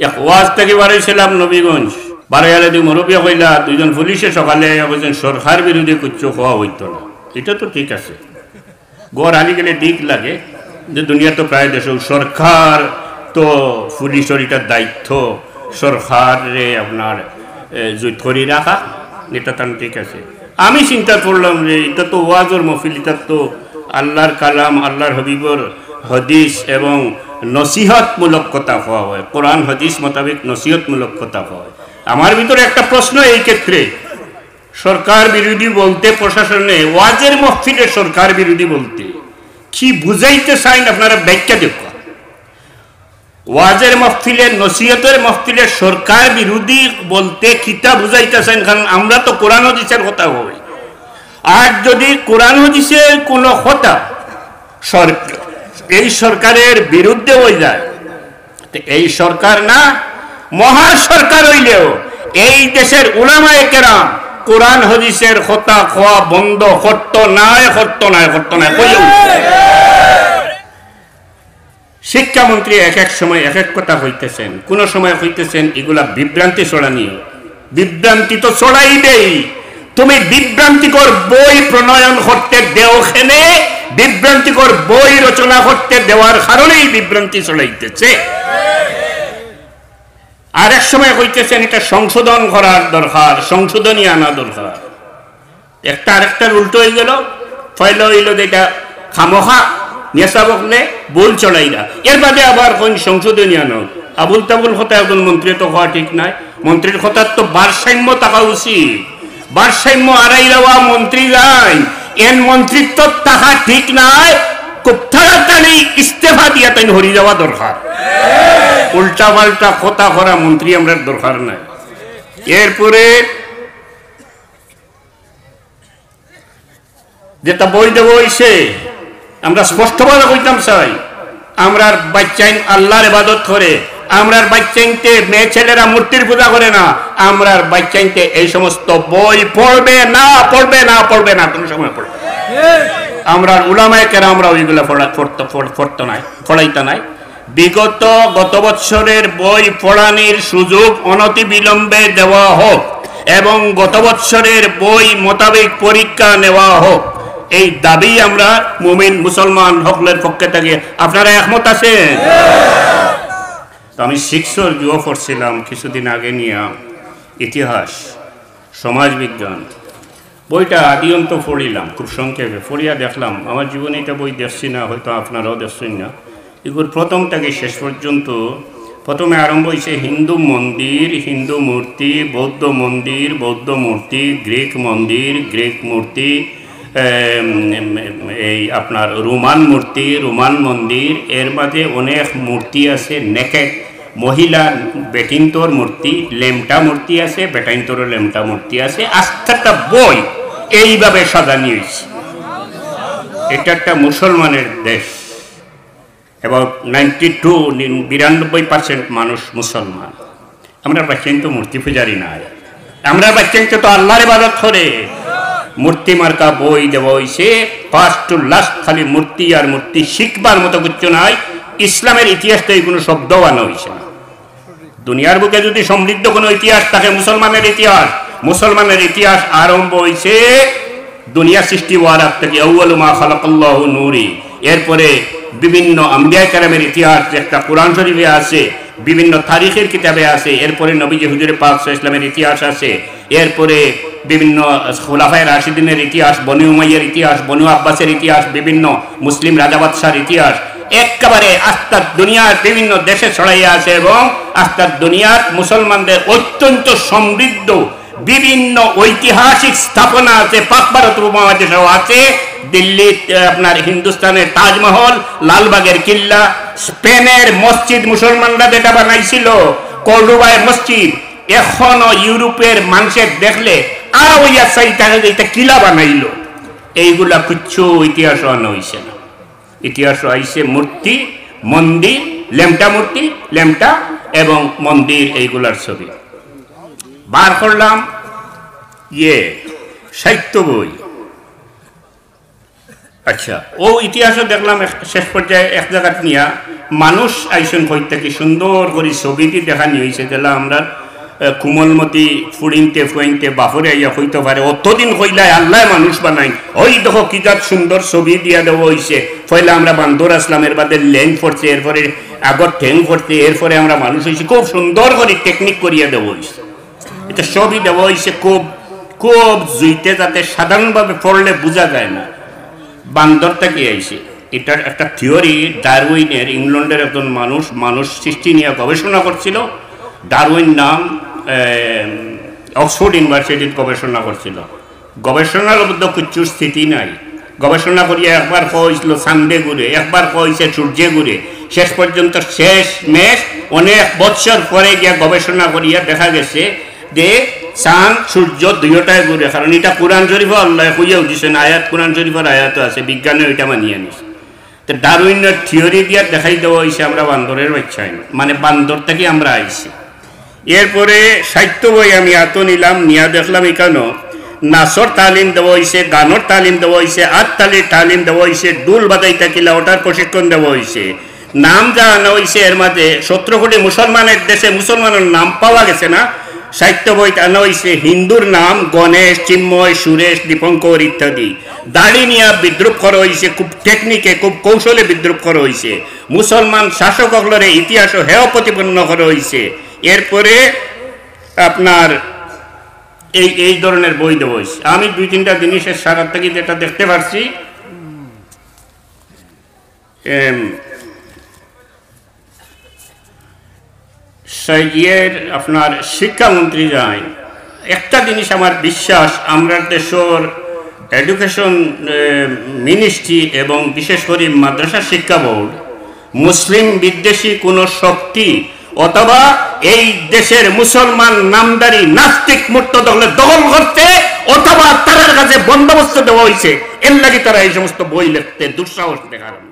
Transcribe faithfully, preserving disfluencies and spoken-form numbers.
এক ওয়াজ থাকি বারইছিলাম নবীগঞ্জ, বারইয়ার লাগি মুরব্বিয়ে কইলা, দুইজন পুলিশে সকালে আইয়া কইছইন, "সরকার বিরোধী কিচ্ছু কওয়া অইতো না।" ইটা তো ঠিক আছে, ঘর আনি গেলে দিক লাগে যে দুনিয়াত তো প্রায় দেশো সরকার তো পুলিশর ইটা দায়িত্ব, সরকাররে আপনার, এ, জুত করি রাখা, ইটা তান ঠিক আছে। আমি চিন্তা করলাম যে ইটা তো ওয়াজর মহফিল, ইটা তো আল্লাহর কালাম, আল্লাহর হাবিবর হাদিস এবং নসিহতমূলক কথা কওয়া অয়, কোরআন হাদিস মোতাবেক নসিহতমূলক কথা কওয়া অয়। আমার ভিতরে একটা প্রশ্ন এই ক্ষেত্রে, সরকার বিরোধী বলতে প্রশাসনে ওয়াজের মহফিলে সরকার বিরোধী বলতে কি বুঝাইতে চাইন আপনারা ব্যাখ্যা দেউক্কা। ওয়াজের মহফিলে, নসিহতর মহফিলে সরকার বিরোধী বলতে কিতা বুঝাইতে চাইন? কারণ আমরা তো কোরআন হাদিসর কথা কই। আর যদি কোরআন হাদিসর কোনো কথা সর-, এই সরকারের বিরুদ্ধে অই যায়, তো এই সরকার না, মহা সরকার অইলেও এই দেশের উলামায়ে কেরাম কোরআন হাদিসর কথা কওয়া বন্ধ করতো নায়, করতো নায়, করতো নায়, কইও। শিক্ষামন্ত্রী এক এক সময় এক এক কথা কইতেছেন, কোনো সময় কইতেছেন ইগুলা বিভ্রান্তি ছড়ানি, বিভ্রান্তি তো ছড়াইবেই। তুমি বিভ্রান্তিকর বই প্রণয়ন করতে দেও কেনে, বিভ্রান্তিকর বই রচনা করতে দেওয়ার কারণেই বিভ্রান্তি ছড়াইতেছে। আরেক সময় কইতেছেন ইটা সংশোধন করার দরকার, সংশোধনী আনা দরকার। একটা আরেকটার উল্টো অই গেল। পয়লা অইল যেটা খামোখা নেশা বকলে ভুল চলাইরা, এর বাদে আবার কইন সংশোধনী আনো। আবুল তাবুল কথা একজন মন্ত্রীর তো কওয়া ঠিক নায়। মন্ত্রীর কথার তো ভারসাম্য থাকা উচিত। ভারসাম্য আরাই যাওয়া মন্ত্রী যাইন, এন মন্ত্রিত্ব থাকা ঠিক নায়। খুব তাড়াতাড়ি ইস্তফা দিয়া তাইন হরি যাওয়া দরকার। উল্টা পাল্টা কথা করা মন্ত্রী আমরার দরকার নাই। এরপরে যেটা বই দেওয়া অইছে, আমরা স্পষ্টভাবে কইতাম চাই, আমরার বাইচ্চাইন আল্লাহর ইবাদত করে, আমরার বাইচ্চাইন্তে মেয়ে ছেলেরা মূর্তির পূজা করে না, আমরার বাইচ্চাইন্তে এই সমস্ত বই পড়বে না, পড়বে না, পড়বে না, কোনো সময় পড়বে না। আমরার উলামায়ে কেরামরা ওইগুলা পড়া-, পড়তো, পড়-, পড়তো নাই, পড়াইতা নাই। বিগত, গত বৎসরের বই পড়ানির সুযোগ অনতিবিলম্বে দেওয়া হোক এবং গত বৎসরের বই মোতাবেক পরীক্ষা নেওয়া হোক, এই দাবি আমরা মুমিন মুসলমান হকলের পক্ষে থাকি। আপনারা একমত আছেন? তো আমি সিক্সর জুয়া পড়ছিলাম কিছুদিন আগে নিয়া, ইতিহাস, সমাজবিজ্ঞান, বইটা আদি অন্ত পড়িলাম, খুব সংক্ষেপে পড়িয়া দেখলাম, আমার জীবনে এটা বই দেখছি না, হয়তো আপনারাও দেখছেন না। এগুর প্রথম থেকে শেষ পর্যন্ত, প্রথমে আরম্ভ হইছে হিন্দু মন্দির, হিন্দু মূর্তি, বৌদ্ধ মন্দির, বৌদ্ধ মূর্তি, গ্রিক মন্দির, গ্রিক মূর্তি, এম, এম, এই আপনার রোমান মূর্তি, রোমান মন্দির, এর মাঝে অনেক মূর্তি আছে নেকেড, মহিলা বেটিন্তর মূর্তি, লেমটা মূর্তি আছে, বেটাইন্তরও লেমটা মূর্তি আছে, আস্তা একটা বই এইভাবে সাজানি হইছে। এটা একটা মুসলমানের দেশ, এবং নাইনটি টু, বিরানব্বই পার্সেন্ট মানুষ মুসলমান। আমরার বাইচ্চাইন্তে তো মূর্তি পূজারি নায়, আমরার বাইচ্চাইন্তে তো আল্লাহর ইবাদত করে। মূর্তি মার্কা বই দেওয়া হইছে, first to last খালি মূর্তি আর মূর্তি, শিখবার মতো কিচ্ছু নাই। ইসলামের ইতিহাস তো এই কোনো শব্দও আনা হইছে না। দুনিয়ার বুকে যদি সমৃদ্ধ কোনো ইতিহাস থাকে, মুসলমানের ইতিহাস, মুসলমানের ইতিহাস আরম্ভ হইছে দুনিয়া সৃষ্টি হওয়ার আগ থেকে, "আউয়ালু মা খালাকাল্লাহু নূরি।" এরপরে বিভিন্ন আম্বিয়া কেরামের ইতিহাস, একটা কোরআন শরীফে আছে, বিভিন্ন তারিখের কিতাবে আছে, এরপরে নবীজি হুজুরে পাক সাল্লাল্লাহু আলাইহি ওয়াসাল্লামের ইতিহাস আছে, এরপরে বিভিন্ন খুলাফায়ে রাশিদিনের ইতিহাস, বনি উমাইয়ার ইতিহাস, বনু আব্বাসের ইতিহাস, বিভিন্ন মুসলিম রাজা বাদশার ইতিহাস, একেবারে আস্তা দুনিয়ার বিভিন্ন দেশে ছড়াইয়া আছে এবং আস্তা দুনিয়ার মুসলমানদের অত্যন্ত সমৃদ্ধ বিভিন্ন ঐতিহাসিক স্থাপনা আছে, পাক ভারত উপমহাদেশেও আছে। দিল্লিত, আহ, আপনার হিন্দুস্তানের তাজমহল, লালবাগের কিল্লা, স্পেনের মসজিদ মুসলমানরা যেটা বানাইছিল, কর্ডোবায় মসজিদ, এখনো ইউরোপের মানুষের দেখলে আর ওই চাই তারা যে এটা কিলা বানাইল, এইগুলা কিচ্ছু ইতিহাস আনা হইছে না। ইতিহাস আইছে মূর্তি, মন্দির, লেমটা মূর্তি, লেমটা এবং মন্দির, এইগুলার ছবি। বার করলাম ইয়ে, সাহিত্য বই। আচ্ছা, ও ইতিহাসও দেখলাম এক-, শেষ পর্যায়ে এক জাগাত নিয়া মানুষ আইসন কই থাকি সুন্দর করি ছবি দি দেখানি অইছে, যেলা আমরা, আহ, কোমলমতি ফুড়িনতে ফুয়াইনতে বাপরে আইয়া কইতো পারে, "অতদিন কইলায় আল্লায় মানুষ বানাইন, ওই দেখো কি জাত সুন্দর ছবি দিয়া দেওয়া অইছে, পয়লা আমরা বান্দর আছলাম, এর বাদে লেং পড়ছে, এরপরে আগর ঠেং পড়ছে, এরপরে আমরা মানুষ অইছি।" খুব সুন্দর করি টেকনিক করিয়া দেওয়া অইছে। ইতা ছবি দেওয়া অইছে খুব, খুব জুইতে, যাতে সাধারণভাবে পড়লে বুঝা যায় না। বান্দর থাকি আইছে। ইটার একটা থিওরি ডারউইনের, ইংল্যান্ডের একজন মানুষ, মানুষ সৃষ্টি নিয়া গবেষণা করছিল। ডারউইন নাম, এ, অক্সফোর্ড ইউনিভার্সিটিত গবেষণা করছিল। গবেষণার মধ্যে কিচ্ছু স্থিতি নাই। গবেষণা করিয়া একবার কইছিল চান্দে ঘুরে, একবার কইছে সূর্যে ঘুরে। শেষ পর্যন্ত শেষ মেশ অনেক বৎসর পরে গিয়া গবেষণা করিয়া দেখা গেছে যে চাঁদ সূর্য দুইটায় ঘুরে, কারণ ইটা কোরআন শরীফও আল্লায় কইয়াও দিছেন, আয়াত, কোরআন শরীফর আয়াতও আছে, বিজ্ঞানেও ইটা মানিয়া নিছে। তো ডারউইনের থিওরি দিয়া দেখাই দেওয়া অইছে আমরা বান্দরের বাচ্চা, মানে বান্দর থাকি আমরা আইছি। এরপরে সাহিত্য বই আমি আতো নিলাম, নিয়া দেখলাম ইখানো নাচর তালিম দেওয়া অইছে, গানর তালিম দেওয়া অইছে, আততালির তালিম দেওয়া অইছে, ঢুল বাজাইতা কিলা ওটার প্রশিক্ষণ দেওয়া অইছে। নাম যা আনা অইছে, এর মাঝে সতেরো কোটি মুসলমানের দেশে মুসলমানের নাম পাওয়া গেছে না। সাহিত্য বইত আনা অইছে হিন্দুর নাম গণেশ, চিন্ময়, সুরেশ, দীপঙ্কর ইত্যাদি। দাড়ি নিয়া বিদ্রুপ করা অইছে, খুব টেকনিকে, খুব কৌশলে বিদ্রুপ করা অইছে। মুসলমান শাসক অকলরে ইতিহাসও হেয় প্রতিপন্ন করা অইছে। এরপরে আপনার এই, এই ধরনের বই দেওয়া অইছে। আমি দুই তিনটা জিনিসের সারাত থাকি যেটা দেখতে পারছি, এম, সেই ইয়ের আপনার শিক্ষামন্ত্রী যাই, একটা জিনিস আমার বিশ্বাস, আমরা দেশর এডুকেশন, এ, মিনিস্ট্রি এবং বিশেষ করে মাদ্রাসা শিক্ষা বোর্ড মুসলিম বিদ্বেষী কোনো শক্তি অথবা এই দেশের মুসলমান নামধারী নাস্তিক মুর্তদ অকলরে দখল করতে অথবা তারার কাছে বন্দোবস্ত দেওয়া অইছে, এর লাগি তারা এই সমস্ত বই লেখতে দুঃসাহস দেখার।